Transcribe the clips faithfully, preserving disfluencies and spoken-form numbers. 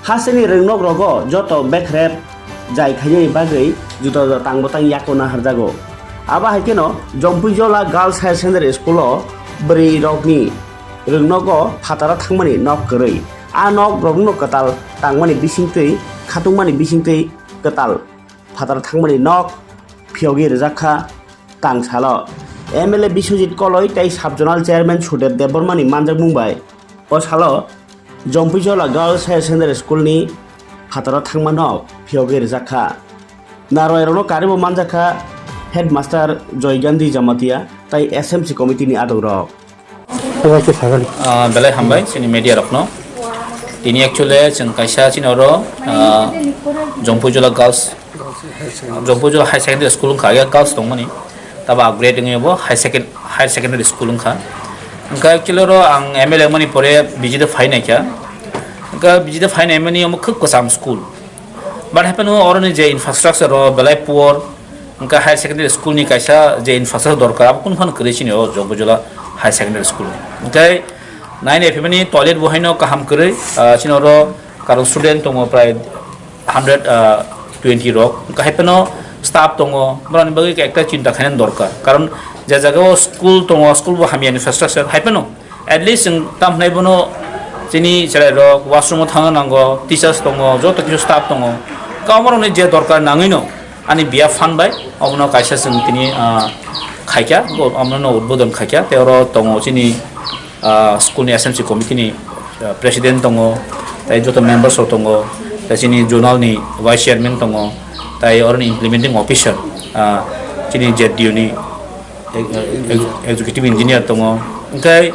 Hasteni rwngnok rogo joto bekrep jai khainani bagwi juda juda tang bwtang yakuna harjago. Abo hai kheno Jompuijola Girls Higher Secondary School o bwrwi rokni rwngnogo phataro thangmani nok kwrwi. A nok rokno kwtal tangmani bisingtwi khatungmani bisingtwi kwtal phataro thangmani nok phiyogwi rwjak kha tang salo. M L A Biswajit Koloi tei Sub Zonal Chairman Sudev Debbarmani manjakmung bai o salo Jompuijola Girls Higher Secondary School ni phataro thangma nok phiyogwi rwjak kha. Narwai rokno karwi bo manjak kha Headmaster Joy Gandhi Jamatia tei S M C committee ni adong rok. Abo khe sakani. Ah, belai hambai chini media rokno. Tini actually chwng kaisa chini oro, ah, Jompuijola Girls, Jompuijola High Secondary School wngkha, age girls tongmani. Tabo upgrade wngwi bo high second-, higher secondary school wngkha. Wngkha actually oro ang M L A wngmani pore visit o phai naikha. Wngkha visit o phai naimani omo khub kwcham school. But hapheno oroni je infrastructure o belai poor, wngkha higher secondary school ni kaisa je infrastructure dorkar, abo kunu phano kwrwi chini o Jompuijola Higher Secondary School ni. Wngkha nai nai phimani toilet bo haino kaham kwrwi, ah, chini oro karon student tongo prai hundred, ah, twenty rok. Wngkha hapheno staff tongo, borokni bagwi ekta chinta khainani dorkar. Karon je jaga o school tongo, school bo hamya infrastructure, hapheno at least chwng tamo hwnai bono chini chwrai rok washroom o thangna nango, teachers tongo, joto kisu staff tongo. Kau borokni je dorkar nangwi no ani biya phan bai obono kaisa chwng tini, ah, khaikha, bo-, omono no udbodon khaikha. Tei oro tongo chini, ah, school ni S M C committee ni, ah, president tongo, tei joto members rok tongo, tei chini zonal ni vice chairman tongo, tei oroni implementing officer, ah, chini Z D U ni ex-, ex-, executive engineer tongo, hwnkhe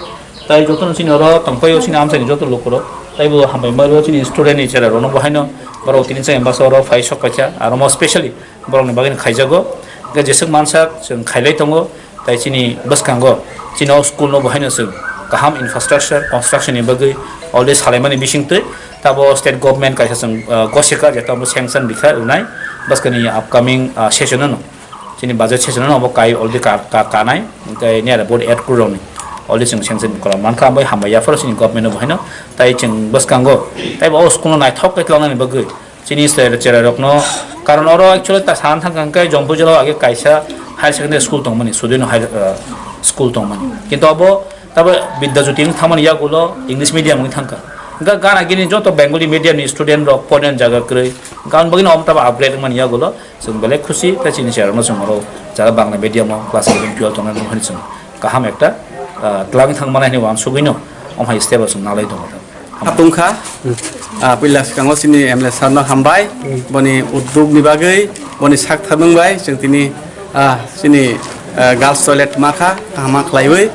tai jotono chini oro tongpaio chini amchaini joto lukurok, taibo hambai mario chini student ni cherairokno bo haino borok tini chaya bwsa oro phai sok paikha, aro mo specially borokni bagwino khaijago, hwnkhe jeswk mansak chwng khailai tongo, tai chini bwskango chini o school no bo haino chwng kaham infrastructure construction ni bagwi already salaimani bisingtwi tabo state government kaisa chwng, ah, gosika je tamo sanction rikha rwnai bwskani upcoming, ah, session ano. Chini budget session no obo kai already ka, ka, kanai, tei niyara board add kuroni already chwng sanction kwrwng mankha, bai hambai yapharo chini government no bo haino, tai chwng bwskango, tai bo o school no naithok khe twlangnani bagwi chini se-, cherai rokno, karon oro actually ta sana thangkha hwnkhe Jompuijola age kaisa higher secondary school tongmani, Sudino high, uh, school tongmani, kintu abo tabo Bidya Jyoti wng thangmani yagulo English medium wng thangkha, hwnkhe gana gini joto Bengali medium ni student rok pornani jaga kwrwi, hwnkhe aboni bagwino omo tabo upgrade wngmani yagulo. Chwng belai khusi, tei chini cherokno chwng oro jara Bangla medium o class eleven twelve tongnai rok hai chwng kaham ekta, ah, twlang thang manai hinwi uansugwino omo hai step o chwng nalai tongo. Tongkha, ah, puila swkango chini M L A sir no hambai, boni uddog ni bagwi, boni sak tharmung bai chwng tini, ah, chini, ah, girls toilet makha, kaham khlaiwi,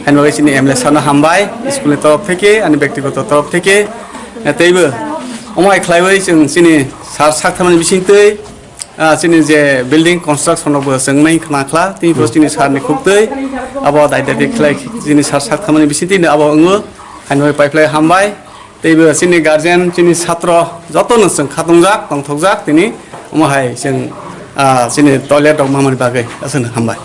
haino bagwi chini M L A sir no hambai, school ni torof theke, ani byaktigoto torof theke, eh, teibo omo hai khlaiwi chwng chini sir sak tharmani bisingtwi, Ah, chini je building construction rok bo chwng nai khna khla, tini bo chini sir ni khuktwi abo dai dai khlai chini sir sak thamani bisingtwi abo wngo, haino pai phlai hambai, tei bo chini guardian, chini satro joto no chwng khatungjak, tongthokjak tini omo hai chwng, ah, chini toilet rok mamani bagwi aswk hambai.